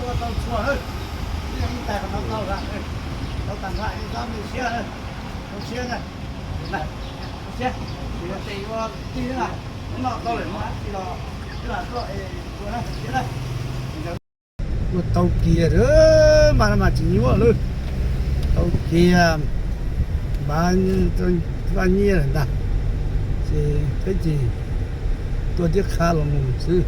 Tau txhua, ib leeg ib tais qhov no tau lawm, tau tag nrho, tau me siab, tau siab na, tau siab, ua tig na, hnub no tau lawm no, ib los, ib los tuaj es ua na, siab na. Ua tau kiag, mas no mas tsis nyuaj lawm, tau kiag, npaj nyiaj lawm ntag, ces peb ces tuaj thiab qha los mus xwb.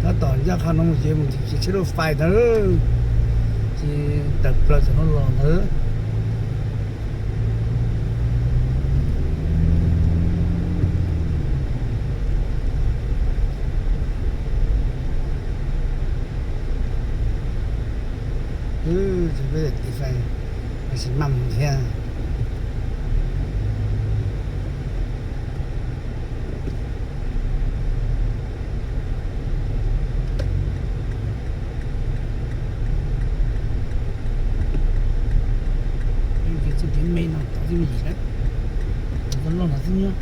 Tab tom ncaj qha no mus ces mus tim tsheb rau fais ntawd, ces tawm plaws tom no los ntawd. Ces peb tim fais, tab sis maj mus thiab. Txoj kev me no tod twb me ntsis thiab, tod loj no twb nyob,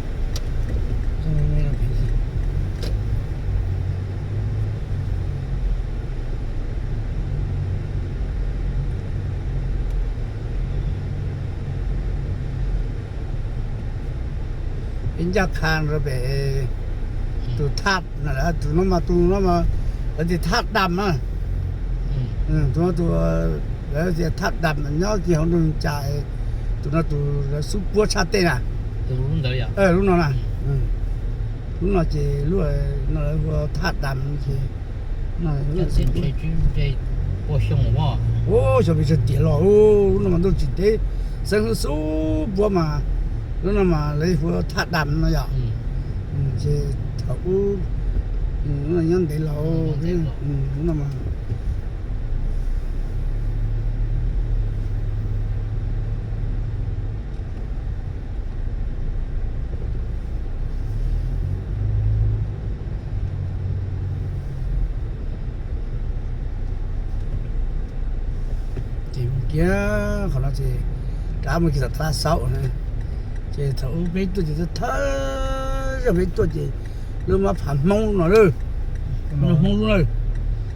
txoj me me no phem ntsis. Peb ncaj qha rau pem tus thaj, tus no mas, tus no mas lawv tias thaj dam na. Tus no tus, lawv tias thaj dam nyob kiag hauv nroog Cas, tus no tus lawv xub puab tshaj tej na. Lub no na, lub no ces lub no lawv hu ua thaj dam ces, xyov pes tsawg tiam los, lub no mas ntuj tsim teb xeeb xub puab mas, lub no mas lawv hu ua thaj dam no yom. Ces thaum ub nyob ntev los, lub no mas ces mus kiag qhov no ces rov mus kiag tom Tha Xaub na. Ces thaum ub peb tuaj ces thawj zaug peb tuaj ces lub mab phav Hmoob no lawm, lub Hmoob lub na.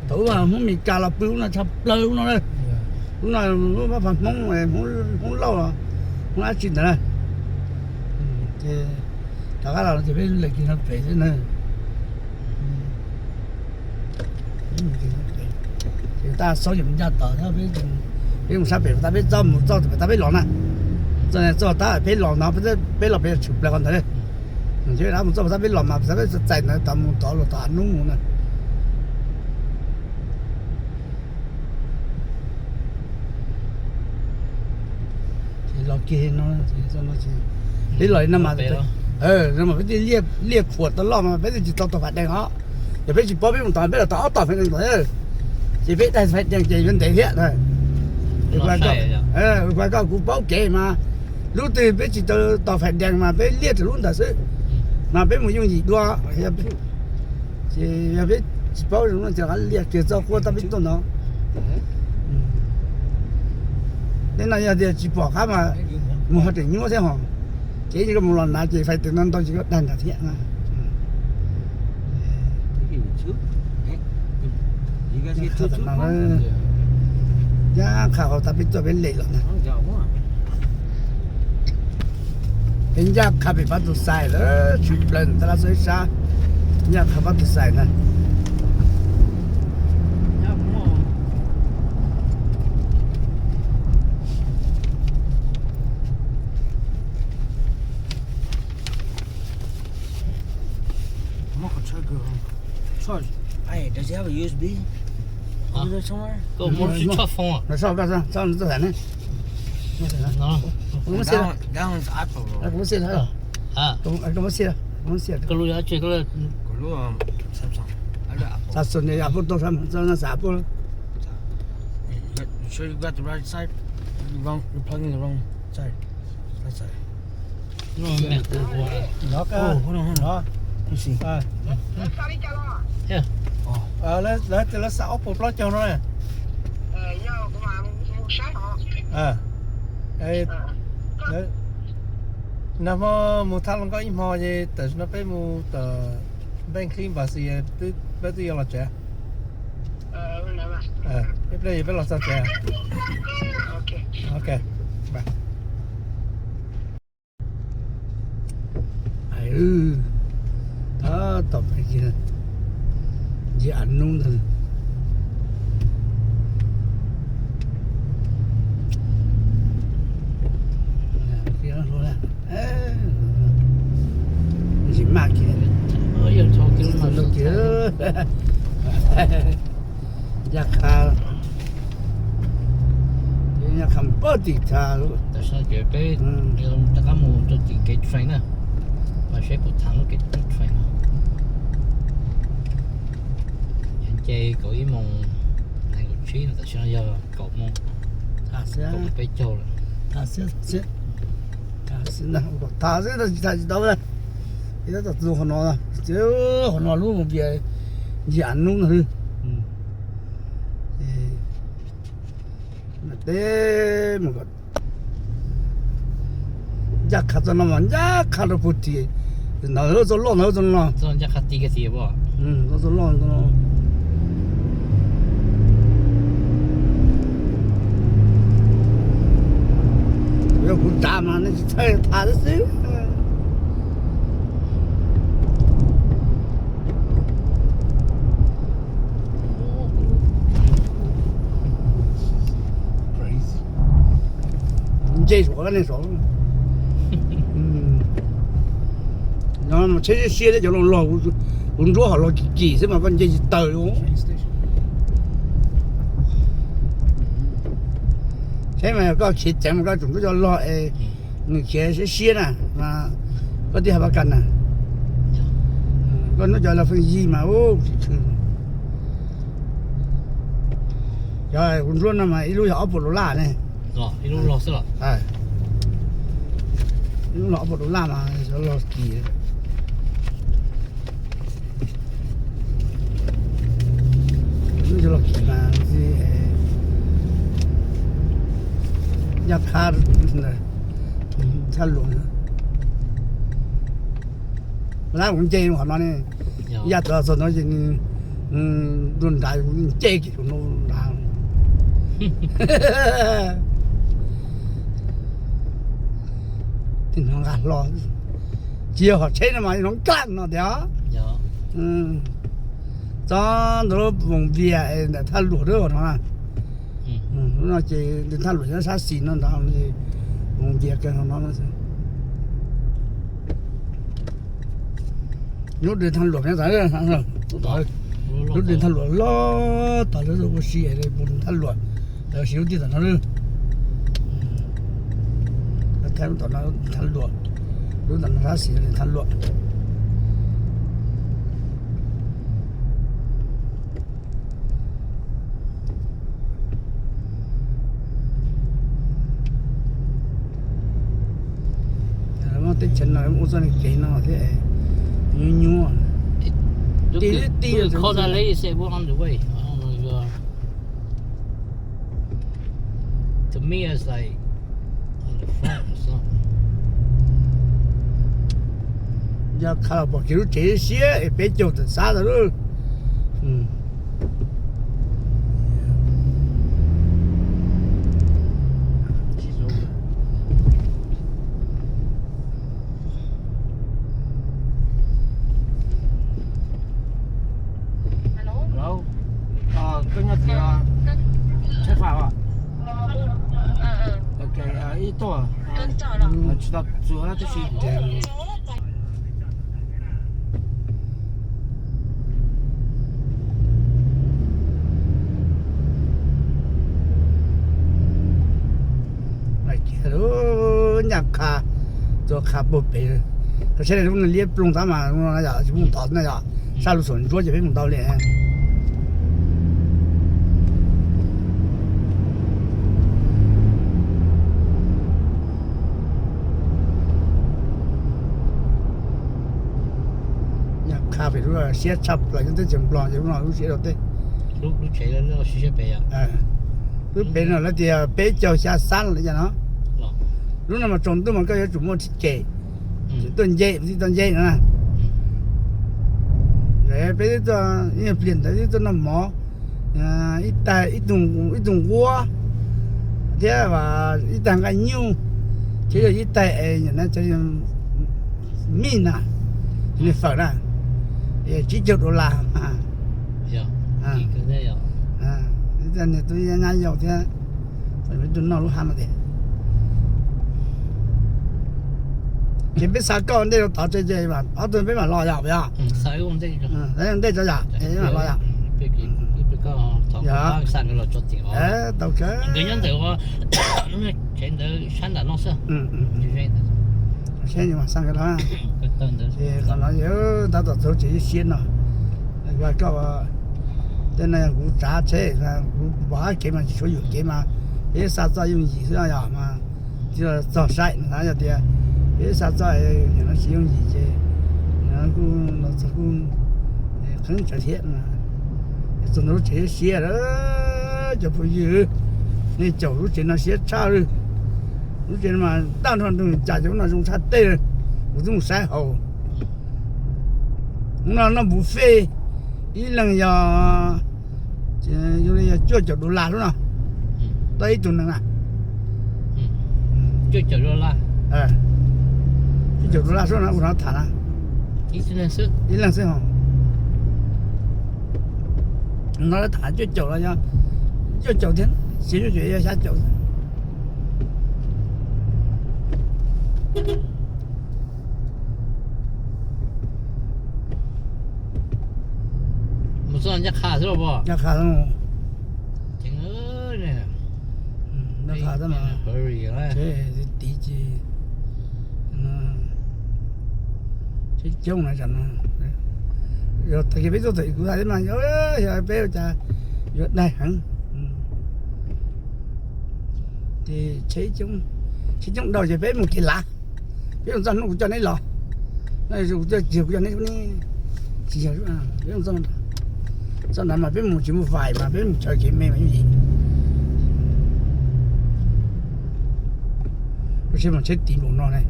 Thaum ub Hmoob Mes Kas los pw lub no tshaj plaws lub no na. Lub no lub mab phav Hmoob, Hmoob Lauj los Hmoob dab tsi ntawd na. Ces rov qab los ces peb lem kiag no pem xwb na. Ces Tha Xaub ces mus ncaj tod, peb mus sab pem tab peb txoj mus txoj tab peb los na. Txoj tab peb los no, peb los pem tshwm plaws qhov ntawd. Ces mus txoj tab peb los mas tab peb txais ntawd tod mus tod los tom Ab Nub mus na. Ces los kiag no, peb los li no mas, no mas peb thiaj liaj khuam tau loj mas peb thiaj tsis tau tog Fais Dees os. Yog peb tsis paub peb mus tod peb los tau ob tog Fais Dees tod, ces peb daig Fais Dees ces yuav ntev thiab. Kuv paub kev mas, lub twg peb tsis tau tog Fais Dees mas peb liaj rau lub ntawd xwb, mas peb mus yooj yim dua. Ces yog peb tsis paub zoo no ces rov qab liaj kiag txoj quab tab peb tuaj no. Tej no yog tias tsis pom qab mas mus ho tseem nyuaj thiab hos. Ces ib yam li koj mus los nav ces Fais Dees no ntau ces koj daig ntawd thiab na. Ncaj qha hauv tab peb tuaj peb lem los ntag. Peb ncaj qha pem pab tus xais lawm, tshwm plaws ntawm tab laj xwb sab, ncaj qha pab tus xais ntag. Muab qhov tshawb kawg. Charge. Hey, does it have a U S B? Over there somewhere? Koj muab tshawb foom. Los tshawb koj tshawb txog txog ne. That one, that one's Apple, bro. Kuv muab xiab lawm. Koj lub yuav tsis koj lub. Kuv lub, um, Samsung. I got Apple. Samsung ne, Apple tau Samsung, no xav Apple. You got, you sure you got the right side? You wrong, you're plugging the wrong side. Right side. No, man. Oh, hold on, hold on. Let me see. Lawv, lawv tias lawv xav ob puas plaub caug no ne. Nag hmo mus thaj loo nkauj ib hmo ces tam sim no peb mus tom Bank Clean Bus, peb twb yuav los tsev. Ib pliag peb los txog tsev. Ok, bye. Tab tom pais ncig av nub ntag. Ntsis maj kiag, ntau kiag. Ncaj qha, ncaj qha npaj tim tha. Tam sim no ces peb rov qab mus rau tim kev train na, mas seb puas thav lub kev train no. Nce kaum ib moos nees nkaum tsib no, tam sim no yog kaum moos kaum peb caug lawm. Tham xwb tsis tham tsis tau, tab tom txog qhov no, qhov no lub mus vias ncig av nub no. Peb mus kom ncaj qha txoj no mas ncaj qha rau puag tim ntawd, txoj loj ntawd, txoj no. Txoj loj no. Yog kuv tsav mas nej tsis txhawj, tham xwb xwb. Nce saum nej saum. Tsheb siab thiab cov loj loj, kuv ntsuab hom loj kim kim xwb mas koj nce tsis tawm li. Tsheb mas yog koj khiav ceev mas koj tsum ntsuab cov loj es nws khiav siab siab na, mas koj tij ha pa kas na, koj ntsuab cov loj feej yig mas tsis tshwm. Cov kuv ntsuab no mas ib lub yog ob puas dollar ne. Ib lub los ob puas dollar mas loj kis. Lub yog loj kis mas ncaj qha thaj luam. Lab kuv nce qhov no ne, yaj txog txog no ces nws dua nrad, kuv nce kiag saum no nrad. Tej no nqa hlo, tsis yog hom tsheb no mas hnov kaj no tiag. Txog ntawm lub Voos Vias ntawm thaj luam lawm no. Lub no ces thaj luam nyob sab xis no ntag, Voos Vias kawg no no. Lub dej thaj luam, lub dej thaj luam loj tod lawv ua si mus thaj luam, lawv siv lub tij tom no lawm. Thaij lub tom no thaj luam, lub tom no sab xis thaj luam. Muaj teb chaws no ua txoj kev no thiab nyuaj nyuaj. Ti ti. To me, it's like on the front or something. Yog qha los pom kev lub tsev siab es peb caug tawm xab tau lawm. Hello. Koj nyob tim Tshaj Fam os? Ok, ib tuaj, tsis tau txog tab sis ncaj qha, tuaj qha puag pem. Koj saib lub no liab ploog tab mas yom, tsis pub mus tod na yom. Sab lub xom ntsuab ces peb mus tau li. Ncaj qha pem lub siab tshaj plaws nyob teb chaws Nplog ces lub no lub siab rau teb. Lub pem no lawv tias peb caug xya xab no li cas no. Lub no mas tsaus ntuj mas koj yuav tsum muaj ticket. Tuaj nce, tib tuaj nce no na. Peb twb tuaj, ib nyuag pliag ntawd twb tuaj noj mov, ib tag, ib tug nquab thiab ib tag nqaij nyuj, thiab yog ib tag es nim no cov mij na, nws fawm na, tsib caug dollar. Niag tub nyab yau thiab, peb tuaj noj lub hab no tiag. Ces peb xa koj ua ntej rau tod tso ces ob tug peb mam los yom, yog? Ntej tso yom, peb mam los yom. Yog, tau kawg. Saib mas xa nkawd los. Ces qhov no yog tab tom txog tsev siab no, ua koj, tej no yog kuv tsav tsheb, kuv pom qab kev mas tsis tshua yuam kev mas, peb xa txoj yooj yim xwb yom mas. Tsis txog saib no yog tias peb xa txoj no tsis yooj yim ces kuj los txog kuj qeeb tsawv thiab. Txog ntawm lub tsev siab lawm cov phooj ywg, nej caum lub tsev no siab tshaj li. Lub tsev no mas tag nrho nroog cas cov no zoo tshaj teg. Kuv twb mus saib hauv, no noj buffet ib leeg yog, yog cuaj caum dollar xwb no, tau ib tug neeg na. Cuaj caum dollar xwb no, ua no tham na, ib leeg xwb. No tham cuaj caum los yog cuaj caum thiab, tsis cuaj caum yog xya caum. Mus txog ncaj qha xwb los puas? Ncaj qha xwb. Ncaj qha xwb mas, tib tiv ces tsheb coob na. Yog tag kis peb tuaj thaum kuv hais thiab mas yog, yog peb ua cas yuav daig heev. Ces tsheb coob, tsheb coob dhau ces peb mus kev lav. Peb mus txog hnub kuv coj neb los, kuv coj tsis yog kuv coj neb, tsis yog, peb mus txog, txog ntawd mas peb mus tsis muaj fais mas peb mus chaw kev me mas yooj yim. Lub tsheb mas tsheb tiv npaum no ne,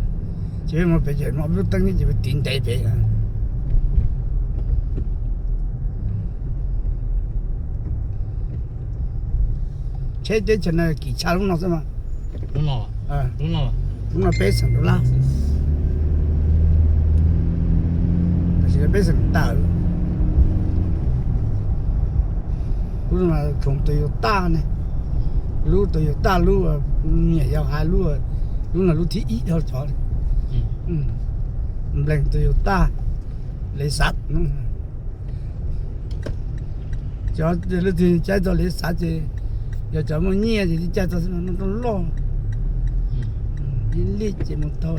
ces peb mus pem ces no lub teeb ces peb tiv ntev pem. Tsheb teb chaws no kim tshaj lub no xwb mas. Lub no peb xeem dollar, tab sis peb xeem tawm. Lub no khoom Toyota ne, lub Toyota lub, niam yau hais lub, lub no lub thib ib dhau cov. Nplees Toyota, Lexus. Cov leej twg caij tau Lexus ces yog cov muaj nyiaj ces caij tau xwb, no loj loj. Ib lij ces mus tau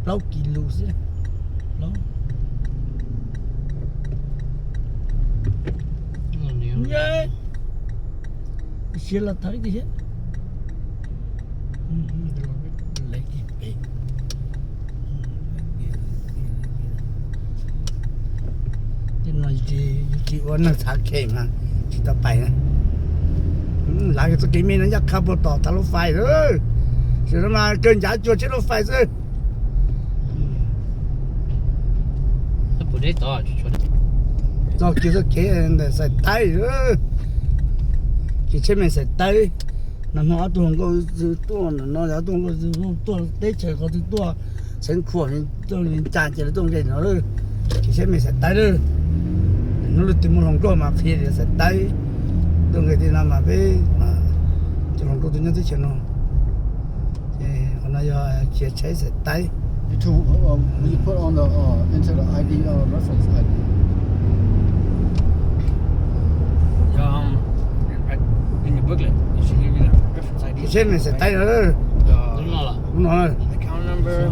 plaub kis lus xwb. Siav los thawv ib tug thiab. Tej no yus tsis ua neeg txhav khes mas tsis tau pais na. Lav txoj kev me no ncaj qha puag tom tav lub fais lawm, sim no mas kawg ncav cuag tsheb lub fais xwb. Txoj kev, txoj kev ntawm Xais Taib, kev tsheb me Xais Taib. Nag hmo ob tug hluas nkauj tuaj no, ob tug hluas nkauj tuaj teb chaws ko twb tuaj, Xeev Khuam tuaj, Vias Cas ces lawv tuaj nqe no, kev tsheb me Xais Taib lawm. Hnub lwm tus muaj hluas nkauj mas qhia tias Xais Taib tuaj nqe tej no mas peb, cov hluas nkauj tuaj nyob teb chaws no. Ces qhov no yog khiav tsheb Xais Taib. You two, uh, will you put on the, uh, enter the I D, uh, reference I D? Um, I, in your booklet, it should give you the reference I D. Kev tsheb me Xais Taib no. Hnub no, account number,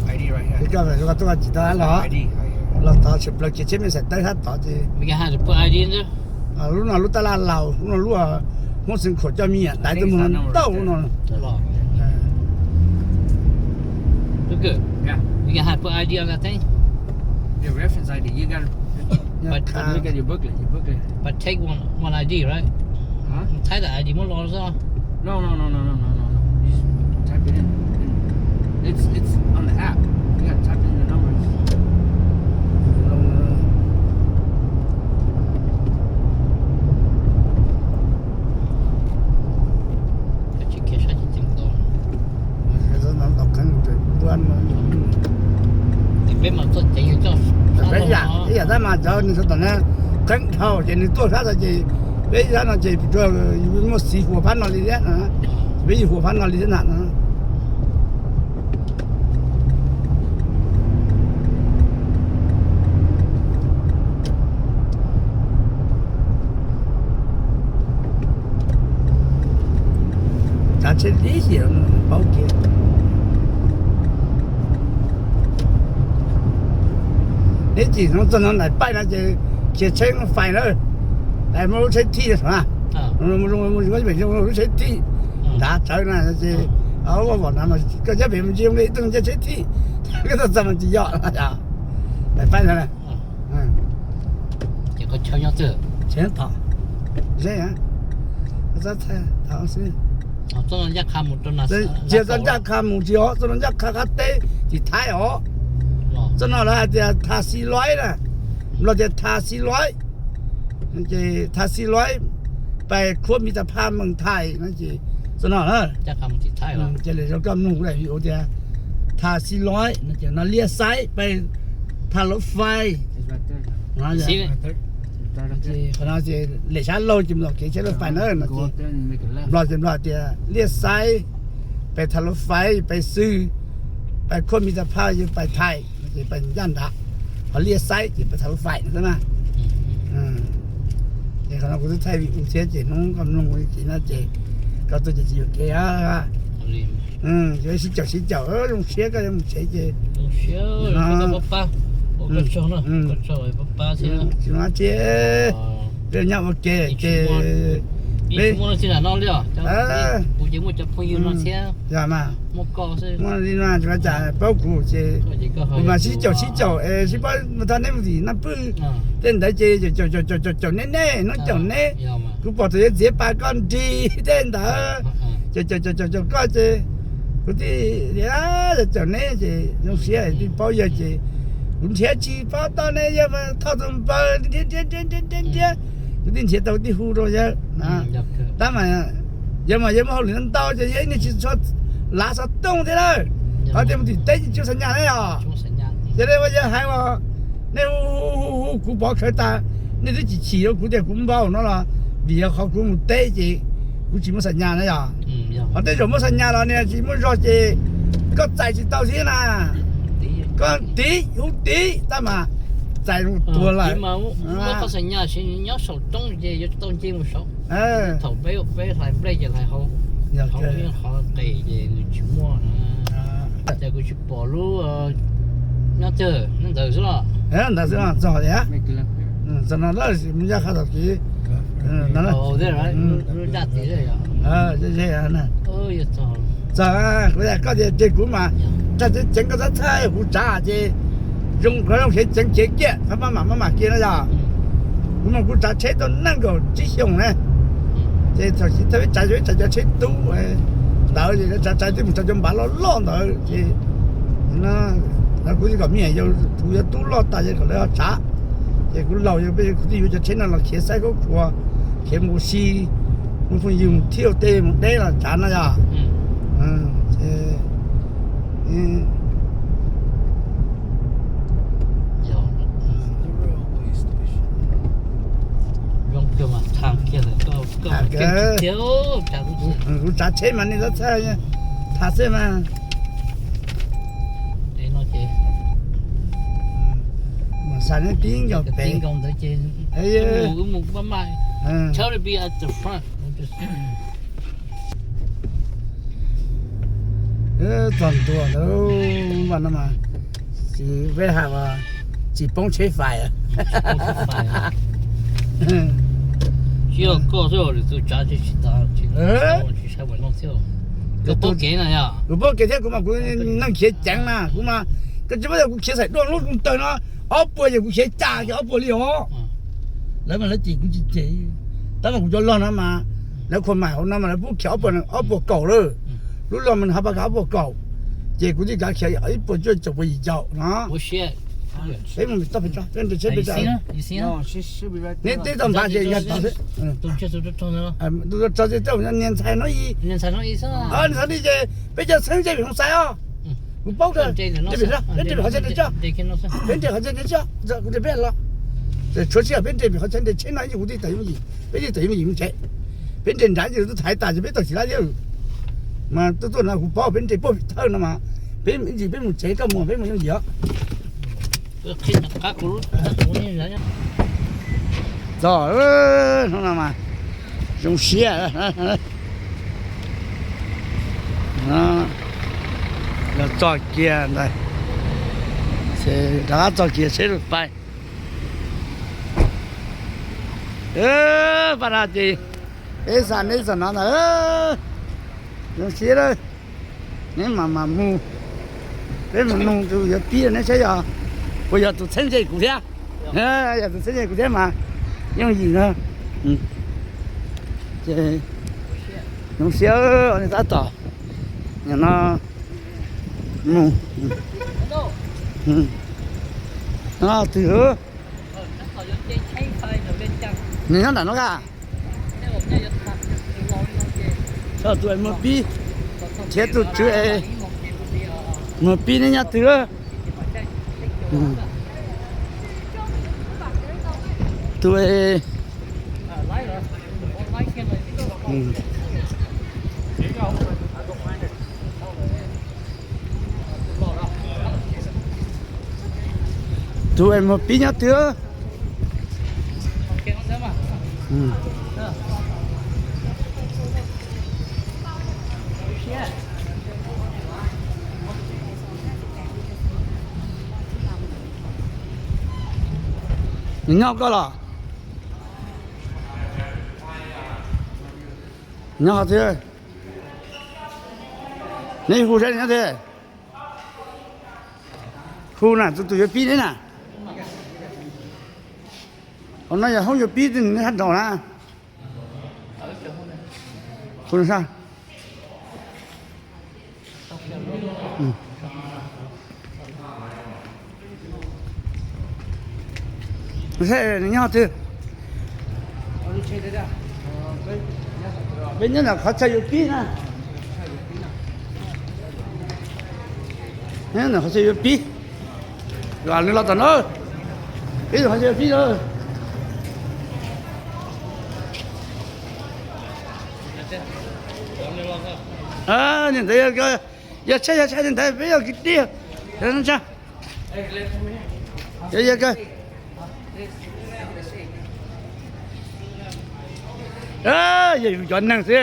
I D right here. Koj tuaj tsis tau los, I D right here. Los tod tshwm plaws kev tsheb me Xais Taib sab tod ces. We can have to put I D in there. Lub no lub tab laj laus, lub no lub Hmoob Xeev Khuam coj me nyuam daiv tuaj mus ntau lub no. Look good. Yeah. You can have put I D on that thing. Your reference I D. You gotta, but look at your booklet. Your booklet. But take one, one I D, right? Huh? Thái Lan I D muab los xwb. No, no, no, no, no, no, no, no. You Peb mas txoj kev yog coj, peb yam, peb yam tab mas cov nws sawv tom na, qeeb dhau ces nws tuaj sab tod ces peb sab no ces peb muaj xiv huas phab no li thiab, peb yim huas phab no li thiab na. Tsav tsheb tib si paub kiag. Neb tsis txog no nraim paij no ces khiav tsheb fais na, muaj lub tsheb thij na, lub tsheb thij nrad tsawv na ces, ua vom no koj cab pem mus tsis zoo li ib tug cab tsheb thij, koj tuaj txog mas tsis yog nraim paij no. Tsis tom, ze, tsis txog ncaj qha mus tsis os, txog no ncaj qha mus tsis os, txog no ncaj qha qab teb tim Thaib os. Txog no lawv hais tias Tha Xi Loib na, Nplog tias Tha Xi Loib, Tha Xi Loib, pais khuab Miv Tas Phaj Mees Thaim no ces txog no na. Ces lwm zaus koj mloog kuv daim video tias Tha Xi Loib no ces no Liaj Xaib pais Tha Lauv Fais. Qhov no ces lem sab laug ces Nplog kev tsheb lauj fais na no ces Nplog ces Nplog tias Liaj Xaib pais Tha Lauv Fais pais xwb, pais khuab Miv Tas Phaj yuav pais Thaim no ces pais ncaj nrad, ho Liaj Xaib ces pais Tha Lauv Fais no xwb na. Ces qhov no kuv twb thaij video thiab ces hnub koj mloog ces no ces koj tuaj ces tsis yuam kev. Ces sib caum sib caum zoo siab koj yuav mus tsev ces tsis ua dab tsi, peb nyob ua ke ces peb, yog mas, muaj li no tsis ua cas paub kuv ces kuv mas sib caum sib caum es sib paub mus tau neb mus tim Naj Pwj tej ntawd ces caum caum caum caum neb, neb hnub caum neb, kuv pom thaum yuav txiav pas koj nrig tej ntawd, caum caum caum caum caum koj ces kuv thiaj li caum neb ces zoo siab thiaj paub yawg ces kuv nrhiav tsis paub tau ne, yawg mas thauj tus npawg nrhiav nrhiav nrhiav nrhiav nrhiav, kuv thiaj nrhiav tau kuv thiaj hu rau yawg. Tab mas yawg mas yawg muaj hauj lwm ntau ces yawg ib niag tsis tshua lav xov tooj thiab lawm, qhov tias mus tim teb ces tsis muaj xas nyas na yog. Ces li uas yawg hais uas nej hu hu hu kuv pov khawv tas, nej twb tsis chim rau kuv tias kuv npau no los vim yog qhov kuv mus teb ces kuv tsis muaj xas nyas na yog. Ho tej zaum muaj xas nyas los niag tsis muaj zog ces koj txais tsis tau thiab na. Koj tiv hu tiv tab mas txais tuag lawm. Nyob saum roob ces yuav tau nce mus saud. Thaum peb ua peb hlais nplej ces hlais hauv, hauv qhov qes ces nws tsis muaj. Ces kuv tsis pom lub nyob twg, nyob ntawd xwb los. Ntawd xwb txog tias, txog no lawm mus ncaj qha thaum kiv. Lub ncaj tid, txog, kuv tias koj tias ces kuv mas txog tsev ceev koj txhob txhawj, kuv tsav ces zoo, qhov zoo khiav ceev khiav kiag, qhov maj mam maj mam kiag no yog. Kuv mas kuv tsav tsheb tau nees nkaum tsib xyoos na. Ces thaum ub peb tsav, peb tsav cov tsheb tub ntawd, tsav tsav twb mus tsav cov npav loj loj ntawd ces, kuv kom me nyuam yaus kuv yuav tub loj tas yog kom lawv tsav. Ces kuv laus yog peb kuv twb yuav cov tsheb no los khiav saib khaub khuav, khiav mus ua si, mus phooj ywg mus thauj tej mus deb los tsav no yog. Kuv tsav tsheb mas nej txhob txhawj, tham xwb mas. Mas xav neb tib nkaus pem. Txog ntua ntawd mas no mas, peb hais mas tsis poob tsheb fais. Tsis yog koj xwb, lwm tus tsav tsis tas, tsis saib ua no thiab. Kuv paub kev thiab, kuv mas kuv neeg khiav ceev na, kuv mas koj tsis paub yog kuv khiav xaim dua lub tawg no ob puas yog kuv khiav cas ces ob puas li os. Lawv mas lawv cem kuv tsis cem, tab mas kuv cov log no mas lawv khuam mais hauv no mas lawv pub khiav ob puas, ob puas kaum lawm. Lub log mas nws hab pas kav ob puas kaum, ces kuv thiaj kav khiav ib puas cuaj caum puas yim caum no. Peb mus toj pes tso, peb nres tsheb pes tso. Neb teb tau nphav ces yog tod xwb. Tus tso ces niag ntxhais no ib, niag ntxhais no ib ces peb cov xeeb ces vim hoo xaiv os. Kuv paub, peb nres qhov chaw nres tso, peb nres qhov chaw nres tso, kuv nres peb los. Tshuav sij hawm peb nres pem qhov chaw nres tsheb no ib yam kuv tij tawm yooj yim, peb tij tawm yooj yim mus tsev. Peb nres nrad ces tus thaiv tas ces peb tawm tsis lab thiab. Mas tuaj tuaj no kuv paub peb nres puag pem thawj no mas peb ib ntsis peb mus tsev koj mus peb mus yooj yim os. Txog hnub no mas zoo siab. Los txog kiag ntawd, rov qab txog kiag seb pais. Paj Dab ces peb xa neb txog no ntag. Zoo siab lawm, neb mam mam mus. Peb mus nug tus yuav pib neb saib yog puas yog tus txheeb ze kuv thiab. Yog tus txheeb ze kuv thiab mas yooj yim na. Ces zoo siab nej tab tom no mus. No twg? Nws nyob nram no ka? Tus es muag pib, thiab tus tswv es muag pib neb nyob twg? Tus es Tus es muag pib nyob twg? Nws nyob koj los? Nyob qhov twg? Neb hu saib nws nyob twg. Hu na, tus tus yuav pib neb na. Hauv no yog hoob yuav pib neb sab nraud na. Hu na. Nws nyob twg? Peb nyob ntawm qhov chaw yuav pib na. Nyob ntawm qhov chaw yuav pib. Nws los tom no. Peb ntawm qhov chaw yuav pib na. Ntawd yog tsheb, yog tsheb ntawd peb yog kwv tij. Yog yus cov neeg xwb.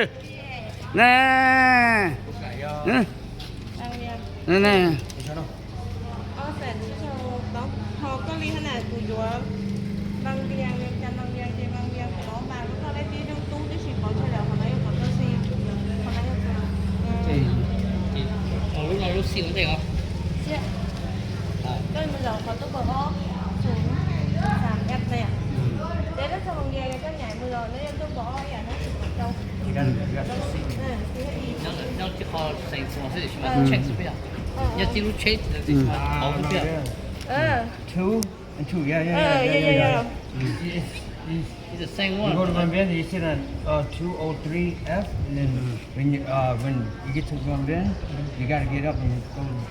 Two and two, yeah, yeah, yeah, yeah, yeah. It's, it's, you go to Van Buren, you see that, uh, two oh three F, and then when you, uh, when you get to Van Buren, you gotta get up and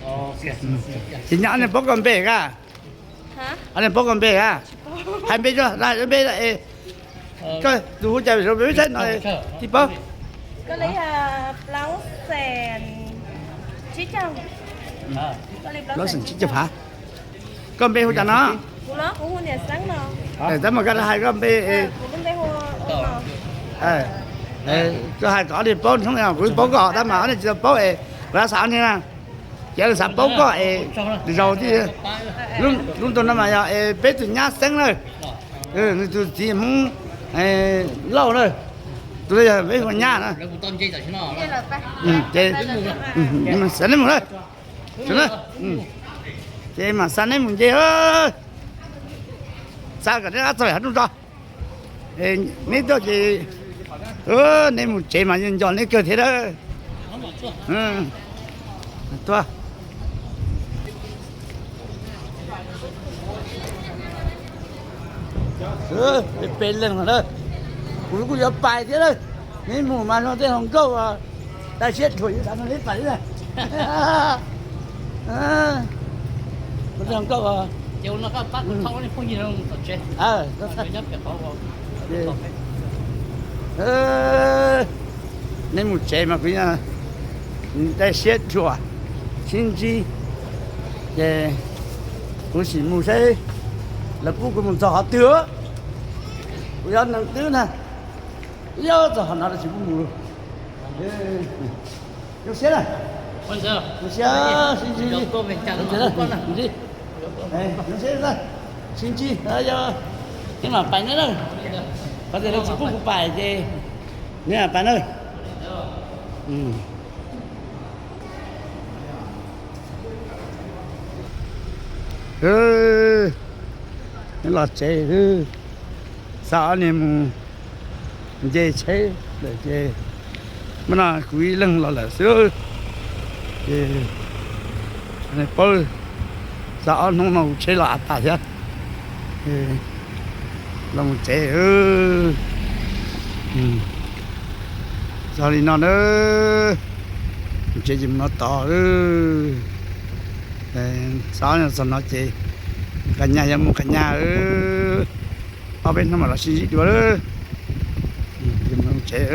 go. Ces nyob nej paub koj npe ka? Hab nej paub koj npe a? Hais npe tso, npe es koj tus hu cas peb saib no tsis paub. Plaub xeem tsib caug phav. Koj npe hu cas no? Tab mas koj hais koj npe. Koj hais kom ob niag paub, kuv paub koj tab mas ob niag tsis tau paub es kuv xav ob niag na. Ces lawv xav paub koj es zaus thiab. Lub ntu no mas yog es peb tus nyab xeeb na, nws tus txiv Hmoob Lauj na, tus no yog peb hu nyab na. Ces xav neb mus na, ces mam xa neb mus nce, xa kom neb rov txog hav zoov tso. Neb tuaj ces neb mus tsev mas nco neb kawg thiab lawm. Tuaj, peb leeg no, kuv kuj yuav pais thiab lawm. Neb mus mas no tej hluas nkauj dai siab dhuam yuav xav nrog neb pais thiab. Koj, nej mus tsev mas kuv dai siab dua, sib ntsib, ces kuv sim mus seb lawv pub kuv mus txog qhov twg. Kuv yog neeg twb na, yog txog qhov no lawv tsis pub mus. Zoo siab na, zoo siab sib ntsib, zoo siab, sib ntsib, yog neb mam pais na, qhov tias lawv tsis pub kuv pais ces neb mam pais na. Neb los tsev, xa ob niag mus nce tsheb lawm ces, muab no kuv ib leeg los lawm xwb. Ces paub, xa ob hnub no kuv tsheb los av tas thiab, los mus tsev. Txog li no na, mus tsev ces mus no tod. Xa ob hnub txog no ces mus qas nyas, yog mus qas nyas, ob peb hnub mam los sib ntsib dua. Ces mus tsev.